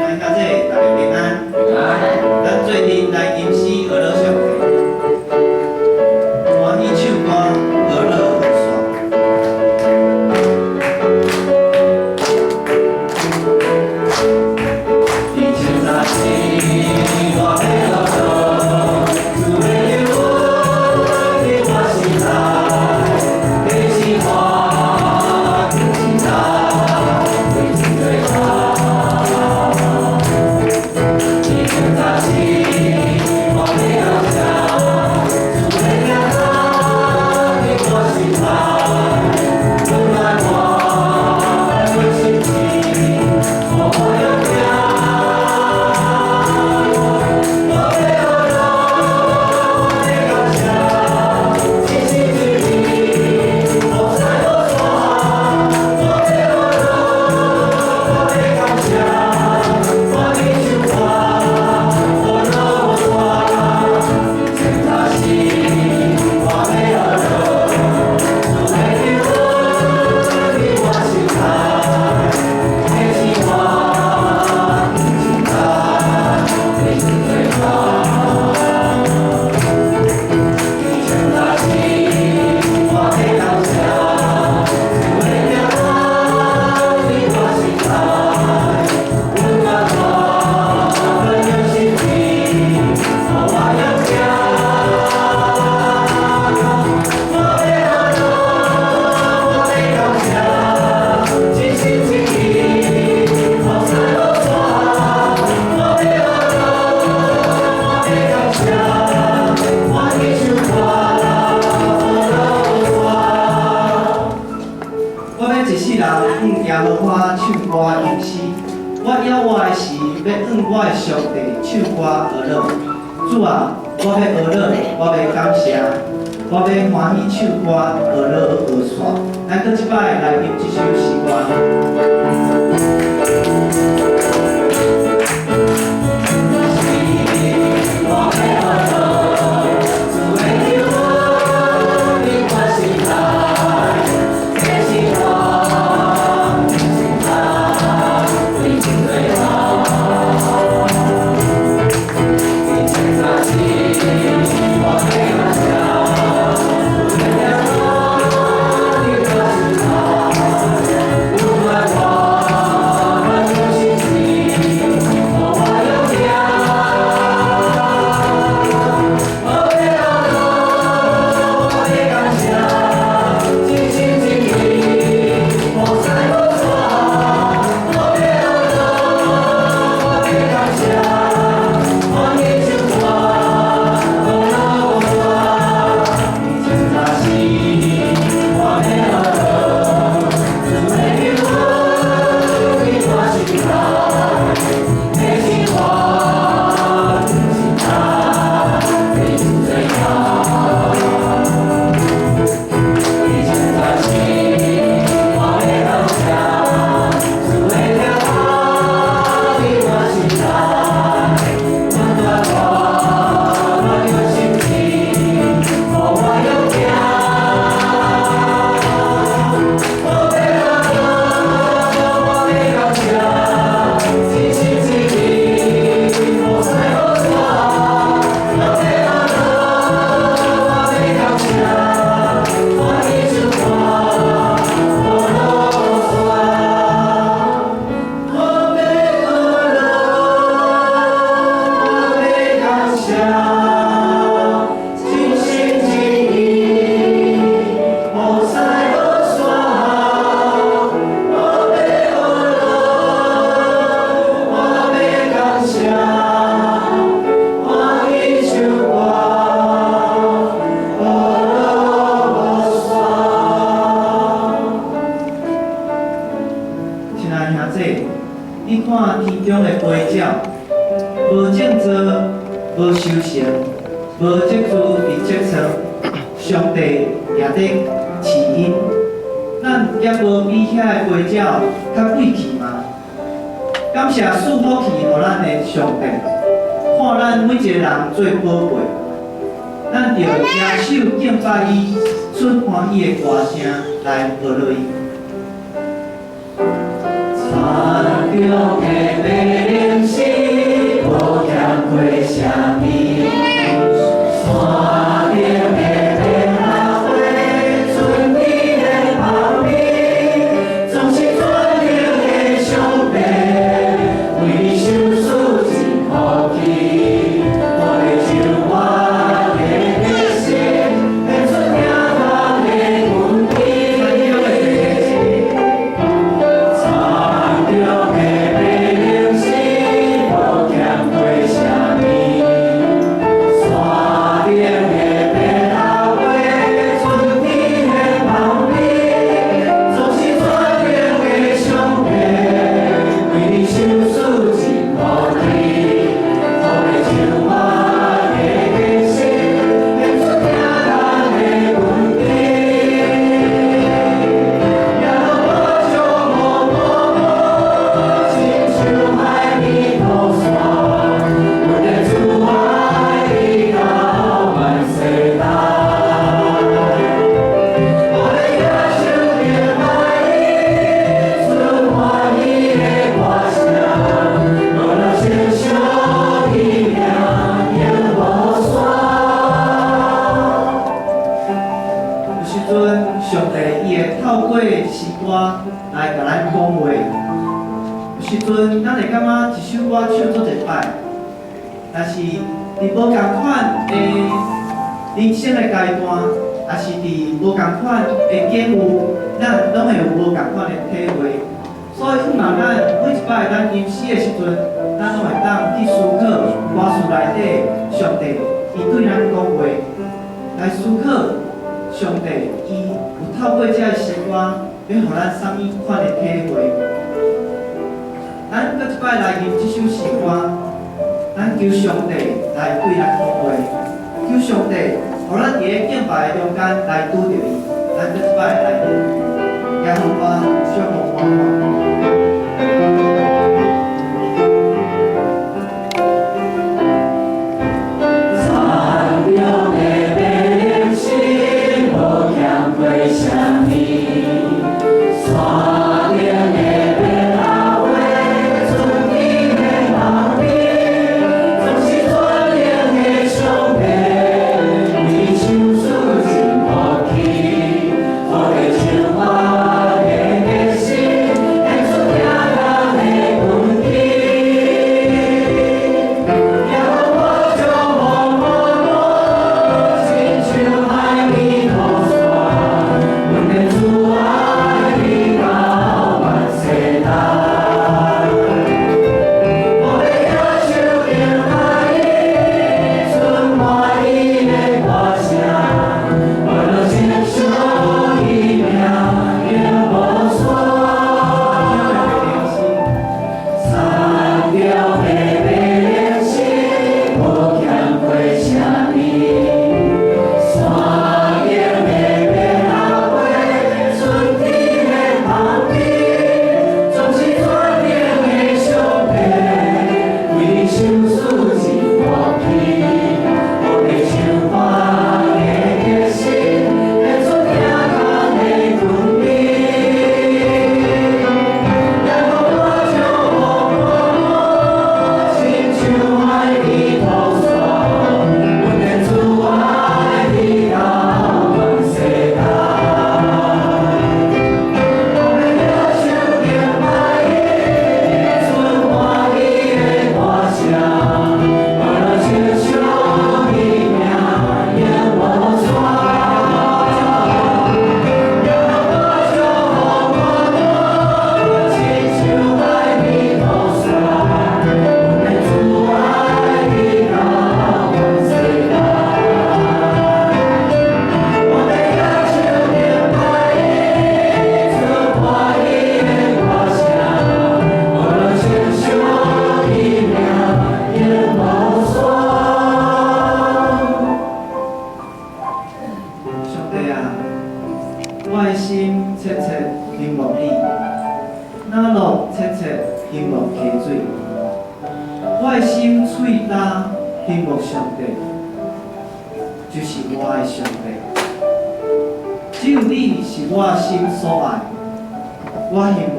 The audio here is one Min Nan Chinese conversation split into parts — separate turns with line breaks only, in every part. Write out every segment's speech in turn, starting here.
親愛兄弟，大家平安。
平安。
咱做陣來吟詩學樂上帝，歡喜唱歌，學樂無煞。
以前早時，我欲學樂，主的救恩佇我心內，提醒我向前行，為主做工。以前早時，我欲感謝，主的疼愛佇我心內，溫暖我的心情，予我勇敢。我欲學樂，我欲感謝，真心真意，無使無煞。我欲學樂，我欲感謝，歡喜唱歌，學樂無煞。以前早時，我欲學樂，主的救恩佇我心內，提醒我向前行，為主做工。以前早時，我欲感謝，主的疼愛佇我心內，溫暖我的心情，予我勇敢。我欲學樂，我欲感謝，真心真意，無使無煞。我欲學樂，我欲感謝，歡喜唱歌，學樂無煞。
我欲一世人向耶和華唱歌吟詩，我猶活的時，欲向我的上帝唱歌學樂。主啊，我欲學樂，我欲感謝，我欲歡喜唱歌學樂無煞。咱閣這擺來吟這首詩歌。
我欲學樂，主的救恩佇我心內，提醒我向前行，為主做工。以前早時，我欲感謝，主的疼愛佇我心內，溫暖我的心情，予我勇敢。我欲學樂，我欲感謝，真心真意，無使無煞。我欲學樂，我欲感謝，歡喜唱歌，學樂無煞。以前早時，我欲學樂，主的救恩佇我心內，提醒我向前行，為主做工。以前早時，我欲感謝，主的疼愛佇我心內，溫暖我的心情，予我勇敢。我欲學樂，我欲感謝，真心真意，無使無煞。我欲學樂，我欲感謝，歡喜唱歌，學樂無煞。
我欲學樂，我欲感謝，真心真意，無使無煞。我欲學樂，我欲感謝，歡喜唱歌，學樂無煞。親愛兄弟，你看天中的飛鳥，無種作，無收成，無積聚佇積倉，上帝也佇飼𪜶。咱猶無比遐个飛鳥較貴氣嗎？感謝賜福氣予咱的上帝，看咱每一個人做寶貝，咱著舉手敬拜伊，出歡喜的歌聲來學樂伊。
田中的美
來共咱講話。有時陣咱會感覺一首歌唱足濟擺，但是佇無仝款的人生的階段，抑是佇無仝款的境遇，咱攏會有無仝款的體會。所以，向望咱每一擺咱吟詩的時陣，咱攏會當去思考歌詞內底上帝伊對咱講話，來思考上帝伊有透過這个詩歌，欲予咱啥物款的體會。咱閣一擺來吟這首詩歌，咱求上帝來對咱講話，求上帝予咱佇咧敬拜的中間來拄著伊。咱閣一擺來吟，耶和華祝福我們。
山中的白靈心，無欠過啥物；山頂的白阿花，春天的香味，總是全能的上帝，為受死真福氣，予你充滿的決心，獻出疼人的根基。耶和華祝福我們，親像海綿塗山，阮的主愛直到萬世代。我欲舉手敬拜伊，充滿伊的歌聲，為了稱頌伊名永無煞。山中的白靈心，無欠過啥物；山頂的白阿花，春天的香味，總是全能的上帝，為你受死真福氣，予你充滿的決心，獻出疼人的根基。耶和華祝福我們，親像海綿塗山，阮的主愛直到萬世代。我欲舉手敬拜伊，充滿伊的歌聲，為了稱頌伊名永無煞。耶和華祝福我們，親像海綿塗山，阮的主愛直到萬世代。我欲舉手敬拜伊，充滿伊的歌聲，為了稱頌伊名永無煞。
上帝啊，我的心切切欣慕你，哪路切切欣慕溪水。我的心喙焦欣慕上帝，就是我的上帝。只有你是我心所愛，我欣慕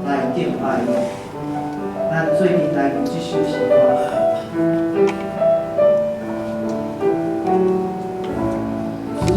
來敬拜你。咱做陣來吟這首詩歌。
主